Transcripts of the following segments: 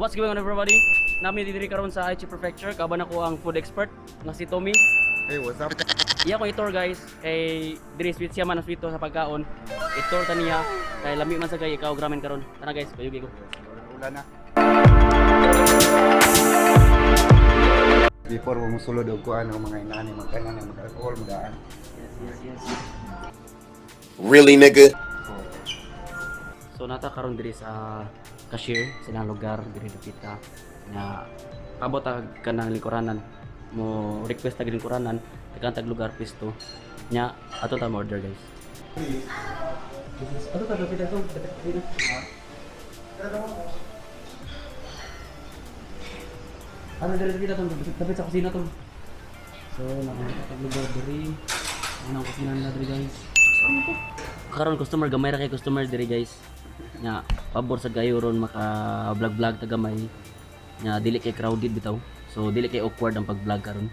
What's going on, everybody? Naa mi diri karon sa Aichi Prefecture, kauban nako ang food expert nga si Tommy. Hey, what's up? Iya ko i-tour, guys, kay diri sweet siya man ang sweet sa pagkaon. I-tour ta niya kay lami man sa kay ikaw ramen karon. Tara guys, payugi ko. Ulan na. Before mo musulod og kuan ang mga inani magkanan ang mag-alcohol mudaan. Yes. Really, nigga? So naa ta karon diri sa cashier sa ilang lugar diri dapita nga pabot ta kanang lingkuranan mo request tag lingkuranan tagaan tag lugar pisto nya ato ta mo order, guys. Ato ta dapita to dapita. Ato diri dapita to dapit sa kusina to. So nakakita tag lugar diri. Ano ang kusina nila diri, guys? Karon customer gamay ra kay customer diri, guys, nga pabor sa gayo ron maka vlog vlog ta gamay nga dili kay crowded bitaw, so dili kay awkward ang pag-vlog karon.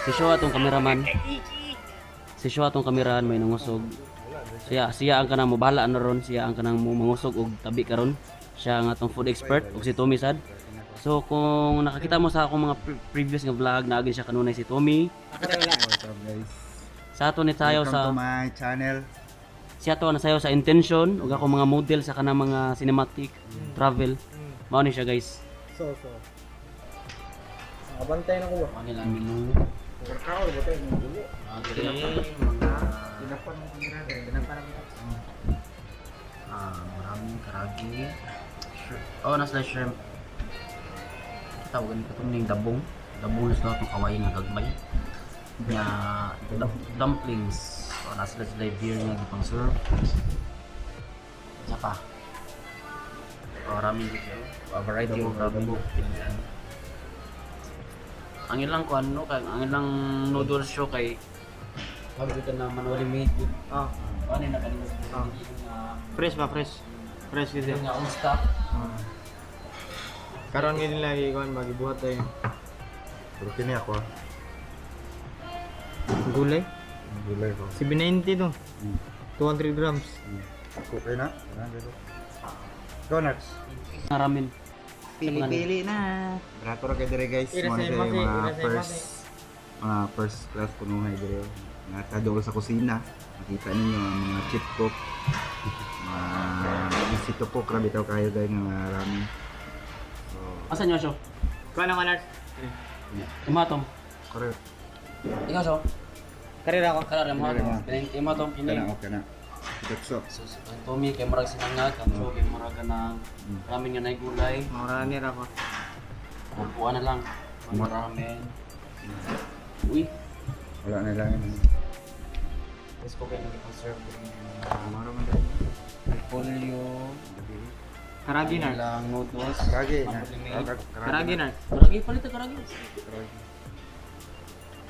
Si Sho atong cameraman, si Sho atong cameraman may nangusog siya. Siya ang kanang mobahala na ron, siya ang kanang mo mangusog og tabi karon. Siya ang atong food expert ug si Tommy sad. So kung nakakita mo sa akong mga previous nga vlog, naagin siya kanunay si Tommy. What's up, guys? Sa ato ni tayo Welcome sa to my channel. Siya to nasayaw sa intention ug ako mga model sa kanang mga cinematic travel. Mao ni siya, guys. So. Nakabantay na ko ba? Mao ni lang menu. Workout ba tayo ng dili? Okay. Tinapan mo kamera. Tinapan mo. Ah, maraming karagi. Oh, nasa shrimp. Tawag ni katong ning dabong. Dabong sa atong kawain nga gagmay. Nga dumplings. Oh, nasa sila beer nga gipang serve. Isa pa. Oh, ramen dito. A variety of ramen. Pilian. Ang ilang kuan no, kay ang ilang noodles show kay tawag dito na manually made. Ah, Ano na kanina Ah. nga fresh ba fresh? Fresh gid nga on stock. Ah. Karon gid lagi kuan ba gibuhat tayo. Pero kini ako ah. Gulay. Gulay ko. 790 to. 200 grams. Okay na? Donuts. Nga ramen. Pili-pili na. Brato ra kay dire, guys. Ira Mga sa sila imake, yung mga ira sa first mga first class punuhay dire. Nata dool sa kusina. Makita ninyo ang mga chip cook. Mga easy to cook ra bitaw kayo guys nga mga ramen. So, Asa niyo siya? Kuan ang nurse. Imatom. correct. Ikaw siya. Karera ako. Karar mo Karera mo. Imatom kini. Kana okay na. Tutso. So, si Tommy kay murag sinangag, ang Cho kay murag kanang ramen nga nay gulay. Mura ni ra ko. Upuan na lang. Mga ramen. Uy, Wala na lang. let's go kay nag-serve. Maro man dai. Polio, Karagi na. lang noodles. Karagi na. Manually made. Karagi na. Karagi palit ta karagi. Karagi.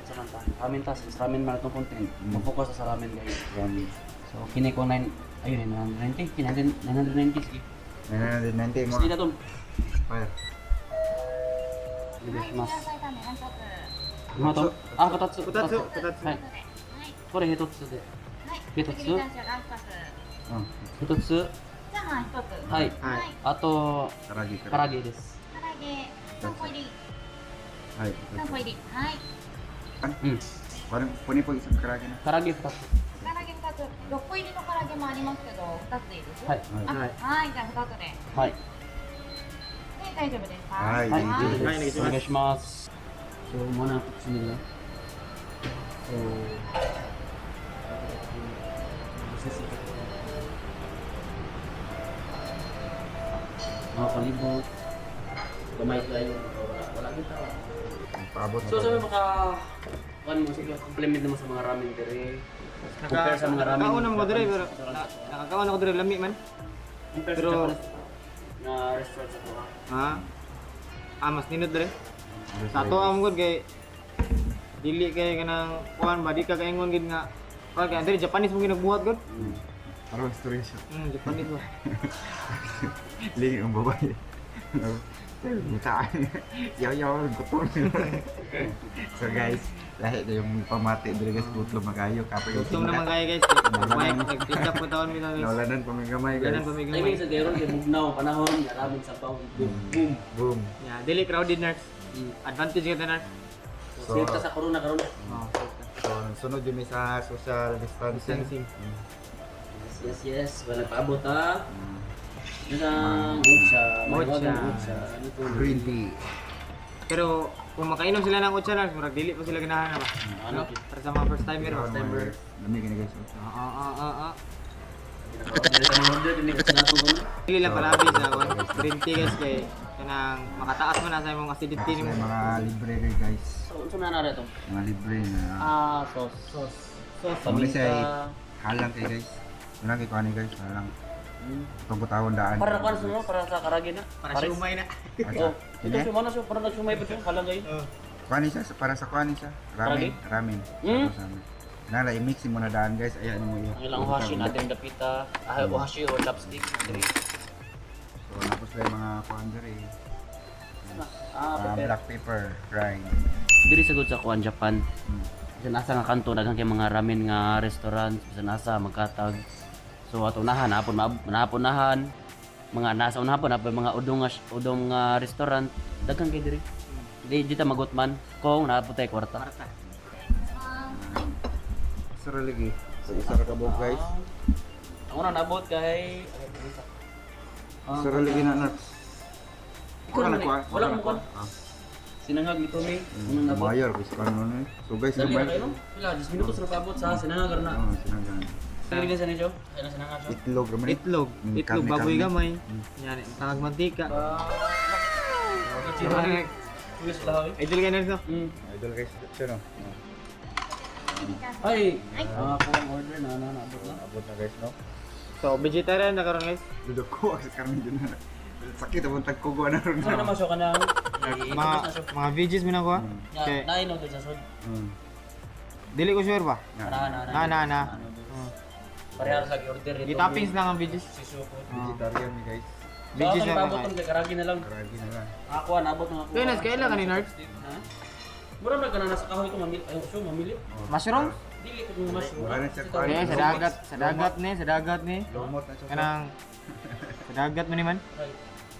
Sa man ta? Ramen ta, since ramen man atong content. Mag-focus ta sa ramen, guys. Ramen. So kini ko 9 ayun 990, kini 990 sige. 990 mo. Sige na tom. Fire. お願いします。今と、あ、二つ。二つ二つはい。これ一つで。一つ。 Oh, 一つ。チャーハン一つ。はい。はい。あと、 karagi. 唐揚げです。唐揚げ三個入り。 Ay, 三個入り。はい。うん。 Parang punin po isang karagi na. 唐揚げ二つ。唐揚げ二つ。六個入りの唐揚げもありますけど、二つでいいです。はい。あ、はい、じゃあ二つで。はい。で、大丈夫ですか。はいはい、はい。お願いします。So, muna po nila. So, mga palibot, gamay tayo, wala, wala kita. Paabot. So, sabi baka, kuan mo, sige, compliment naman sa mga ramen dire. Compare sa mga ramen. Nakakaon naman ko dire pero Restaurant sa tuwa. nakakaon ako dire lami man. Compare sa pero- Japanese na restaurant sa tuwa. Ha? Ah, mas nindot dire. Sa ato ang gud kay dili kay kanang kuan ba di ka kaingon gid nga kuan kay dire Japanese mo ginagbuhat gud. Parang story siya. Japanese ba. Lingi ang babae. Buta. Yaw yaw gutom. So guys, Lahi na yung pamati diri guys, gutom na kayo. Kapoy yung Gutom naman tinda. kayo guys. Nagbayad, nagtinda po taon mi guys. Naulanan pa may gamay Ganun guys. pa may Timing gamay. sa gayron kay bugnaw panahon nga ramen sa paw. Boom. Boom. Boom. Yeah, dili crowded nurse. Advantage kita nurse. So, safe ta sa corona karon. Oh, safe ta. So, sunod yung may sa social distancing. Distancing. Yes, yes, yes. Wala paabot ha. Isang utsa, mahiwagang Utsa. utsa. Ano to? Green tea. Pero kung makainom sila ng utsa nurse, murag dili pa sila ganahan na ba? Ano? Para sa mga first timer, first timer. Dami kini guys. Oo, oo, oo, oo. Dili ka order dili ka sa nato kuno. Dili lang palabi sa kuan. Green tea guys kay kanang makataas man na sa imong acidity May nimo. mga libre kay guys. So, unsa na na to? Mga libre na. Ah, sauce. Sauce. Sauce. Muna siya ay halang kay guys. Muna kay kuani guys, halang. Itong kutawon daan. Para kuan sa para sa karagi na. Para siumay na. Oh, ito siya mana siya para nagsumay pa siya halang gay. Kuani siya, para sa kuani siya. Ramen, ramen. Mm. Para sa ramen. Nala, i-mix mo na daan guys. Ayan mo iya. Ang ilang ohashi natin dapita, ah, ohashi or chopstick. Diri. So, tapos lang yung mga kuan diri. Ah, Ah, pepper. black pepper grind. Diri sa gud sa kuan Japan. Bisan asa nga kanto daghan kay mga ramen nga restaurant, bisan asa magkatag. So ato unahan hapon manapon nahan mga nasa unahan po napon mga udong nga restaurant daghan kay diri. Di dito magutman kung naa po tay kwarta. Sara lagi. So, isa ra ka buok guys. Ang una nabot kay Sara lagi na nuts. Ikaw naman eh. Wala kang kuha. Ah. Sinangag ni Tommy. Unang nabot. Mayor, guys, kuan mo na eh. So guys, Dali gamay. na kayo no? Pila 10 minutos na paabot sa sinangag na. Oh, sinangag. Dali na sa ninyo. Ay na sinangag siya. Itlog raman eh. Itlog, Mm, itlog karne, baboy karne. gamay. Yan, tangag mantika. Wis lahoy. Idol kay nurse no. Mm. Idol guys, siya no. Ay, ako ang order na na naabot na. Abot na guys no. So vegetarian na karon guys. Dudok ko sa karne dyan na. Sakit abot tagkugo na ron. Saan naman siya ka ng Mga mga veggies mi na ko. Kay Nain o sa sud. dili ko sure ba. Na na Na na na. Parehas sa order ito. Gitoppings lang ang veggies. Si Suko. Vegetarian mi guys. Veggies Veggies lang lang. ang Paabot kay karagi na lang. Karagi na lang. Ako nabot na ako. Kaya nas kaila ka ni nurse. Ha? Mura na ka na nasa kahoy ko mamili. Ay, siya mamili. Mushroom? Dili ko ng mushroom. Wala na siya kuan. Eh, sa dagat ni, sa dagat ni. Lumot na siya. Kanang sa dagat mo ni man. Ay,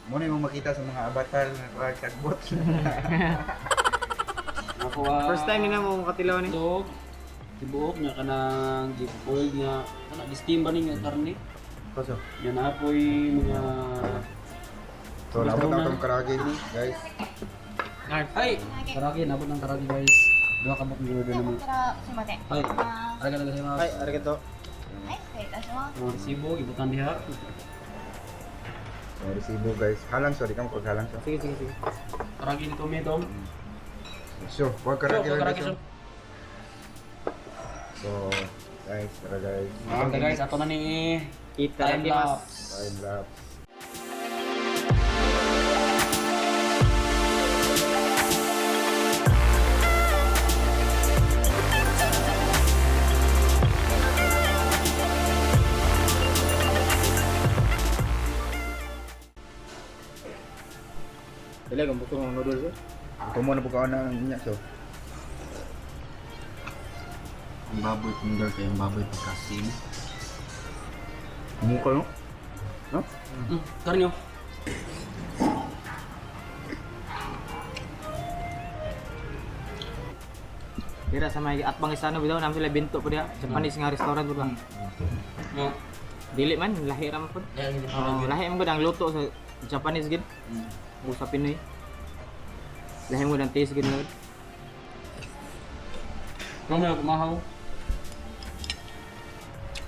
Muna yung makita sa mga avatar na kuan sagbot. Ako ah. First time ni na mo katilaw ni. Itlog. Tibuok nga kanang boiled nga kana gi-steam ba ni nga karne. Kaso. Yan apoy mga So nabot na itong karagi guys. Nurse. Ay, karagi nabot ng karagi guys. Duha ka buk order こ namo. ちらすいません。 Ay, は arigatou gozaimasu. Ay, arigato. い、失礼いたします。 Mga resibo, ibutan diha. So resibo guys. Halang sorry ka mo halang siya. Sige, sige, sige. Karagi ni Tommy Tom. So, wag karagi So, lang karagi guys. so. So, guys, tara guys. Okay guys, ato na ni Kita time lapse. Time lapse. Dili kung busog ang noodles. Eh. Ito mo na po na niya so. Ang baboy tender kay ang baboy pagkasim. Mukha no? No? Karne oh. Dira sa may atbang isano bitaw namin sila binto po diha. Japanese nga restaurant po ba. No. Dili man lahi ra man pud. Dahil hindi Oh, lahi man gud ang luto sa Japanese gid. Mm. Sa Pinoy. Lahi mo ang taste gid na. Romeo kumahaw.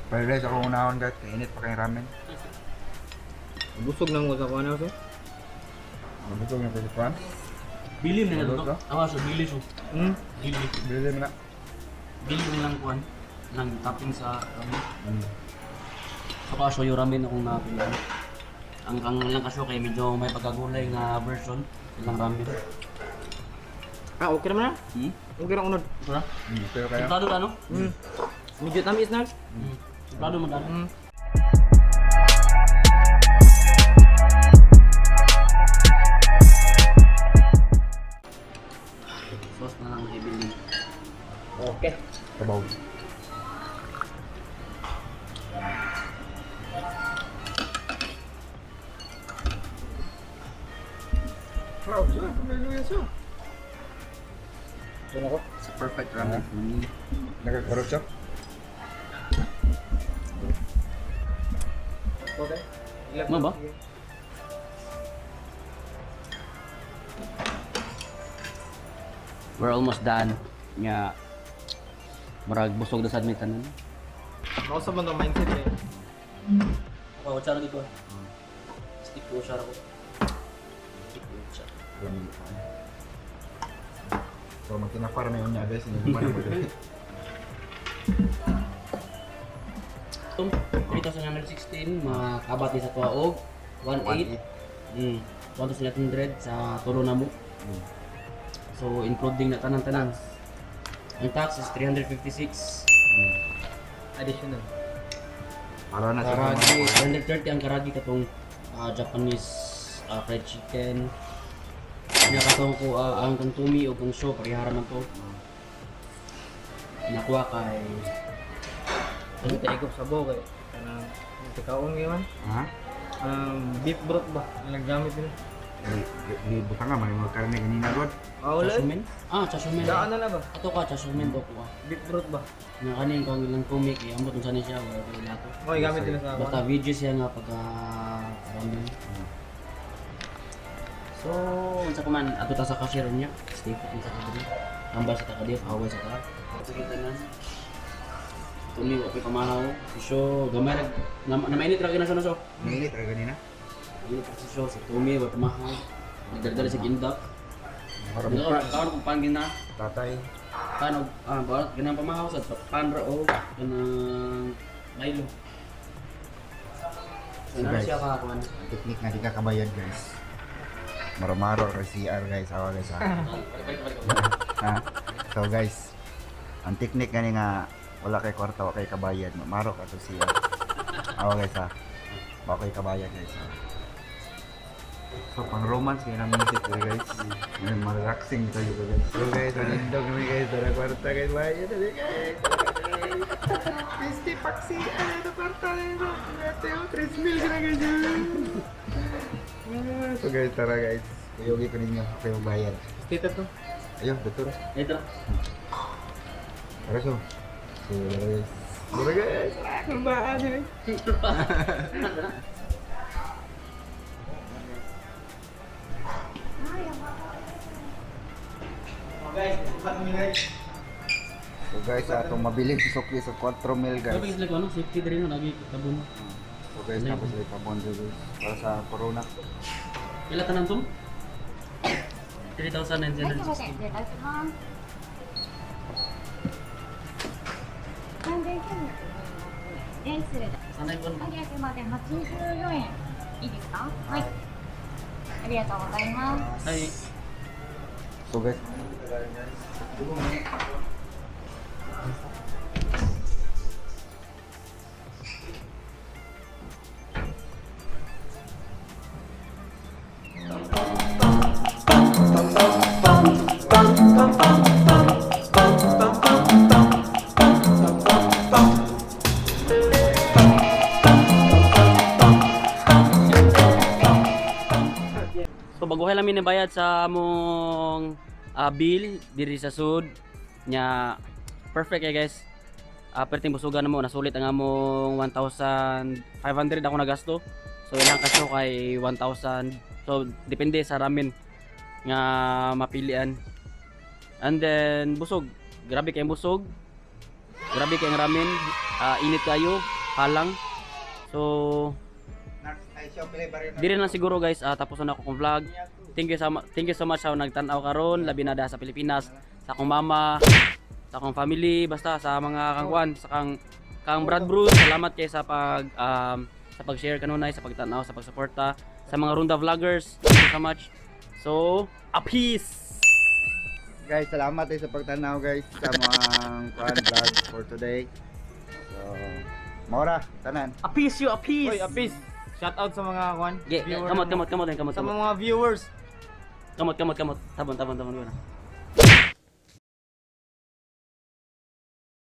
Pero guys, ako unahon guys, kainit pa kayong ramen. Busog nang mo sa kuan so. Mabutog na kasi kuan. Bilim na Ano to. Awa so bili so. Bili. Bili mo na. Bili na lang kuan ng topping sa ramen. Mm. Saka shoyu ramen akong napili. Ang lang kasyo kay medyo may pagkagulay nga version ilang ramen. Ah, okay naman na. Hmm? Okay ra unod. Ito na? Pero kayo. Templado ka no? Mm. Medyo tamis na. Templado man ano? Mm. Sauce na lang naibili. Wow, siya. May siya. It's a perfect ramen for me. Nagkakarot siya? Okay. Mo ba? We're almost done. Nga murag busog na sad mi tanan. Mausa man ang mindset eh. Ako, kutsara dito. Stick ko kutsara ko. Stick ko kutsara. So, magtinapara na yun niya guys. Hindi ko man ako dali. Itong 3,916 makabat ni sa tuwaog. 1,8. 1,800 sa tulo na mo. So including na tanan-tanan. Ang tax is 356. Additional. Para na sa Karagi. 330 ang karagi katong Japanese fried chicken. Nya katong ko ang kang tumi o kang show parehara man to. Nakuha kay Ano tayo ikop sa kay kanang tikaon kayo man. Ha? Beef broth ba? Ang naggamit nila. Di, di, buta nga, may mga karne kanina god. Ah, wala. Chashumen? Ah, chashumen. Daan na na ba? Ato ka chashumen to kuha. Beef broth ba? Nga kaning kang ilang comic eh, ambot unsa ni siya wala ko ilato. Okay, gamit nila sa Basta video siya nga pagka ramen. So, unsa ko man ato ta sa cashier niya. Stay put unsa ka diri. Tambal sa ta ka diri, away sa ta. Sige tanan. Tumi wa koy pamahaw. Si Sho, gamay ra namainit ra kina siya na so. Minit ra kanina. Mainit ra si Sho, si Tumi wa pamahaw. Nagdardar sa gindak. Para Ora kaon kung pan gina. tatay. Pan og ba ganang pamahaw sa pan ra og kanang Milo. So, So, na guys. siya ka kuan. Ang technique nga di ka kabayad guys. Maromaro ra CR guys, awa guys ha. Balik, balik, balik. Ha? So guys, ang technique gani nga wala kay kwarta, wala kay kabayad, maro ka to CR. Awa guys ha. Wala kay kabayad guys ha. So pang romance kay nang music diri, guys. Ngayon relaxing tayo guys. So guys, ang indog kami guys, dara kwarta guys, bayad dali guys. Pisti paksi, ano ito kwarta nito. Mateo, 3 mil ka na guys. Ah, so guys, tara guys. Kuyugi ko ninyo, ako yung bayad. State to. Ayun, betul. Ito. Tara so. So, tara guys. Tara guys. Ah, kumbaan eh. Oh, guys, ipat mi guys. So guys, atong mabiling sukli sa 4 mil Dapat guys. sila ko ano, safety diri no lagi tabon. So guys, tapos sila tabon guys. Para sa corona. Ila tanan tom? はい、すいませ3,960. ん。失礼いたします。3950円で失礼いたし Sanay ko. ます。はい、すいません。84円。いいですか？はい。ありがとうございます。 Ay, So guys, So baguhay lang mi nibayad sa among bill diri sa sud nya, perfect eh guys. Perting busugan na mo, nasulit ang among 1,500 ako nagasto. So ilang kaso kay 1,000. So depende sa ramen nga mapilian. And then busog, grabe kay busog. Grabe kay ang ramen, init kayo, halang. So diri lang siguro guys, tapos na ako kong vlog. Thank you so much sa nagtan-aw karon, labi na daha sa Pilipinas, sa akong mama, sa akong family, basta sa mga kangkuan, sa kang kang Brad Bruce, salamat kay sa pag-share kanunay, sa pagtan-aw, sa pagsuporta, sa mga Runda vloggers. Thank you so much. So, a peace. Guys, salamat eh sa pagtanaw guys sa mga kuan vlog for today. So, Maura, tanan. A peace you, a peace. Oy, apis. Shout out sa mga kwan. Ge, viewer kamot mo. kamot kamot kamot Sa kamot. mga viewers. Kamot kamot kamot. Tabon tabon tabon.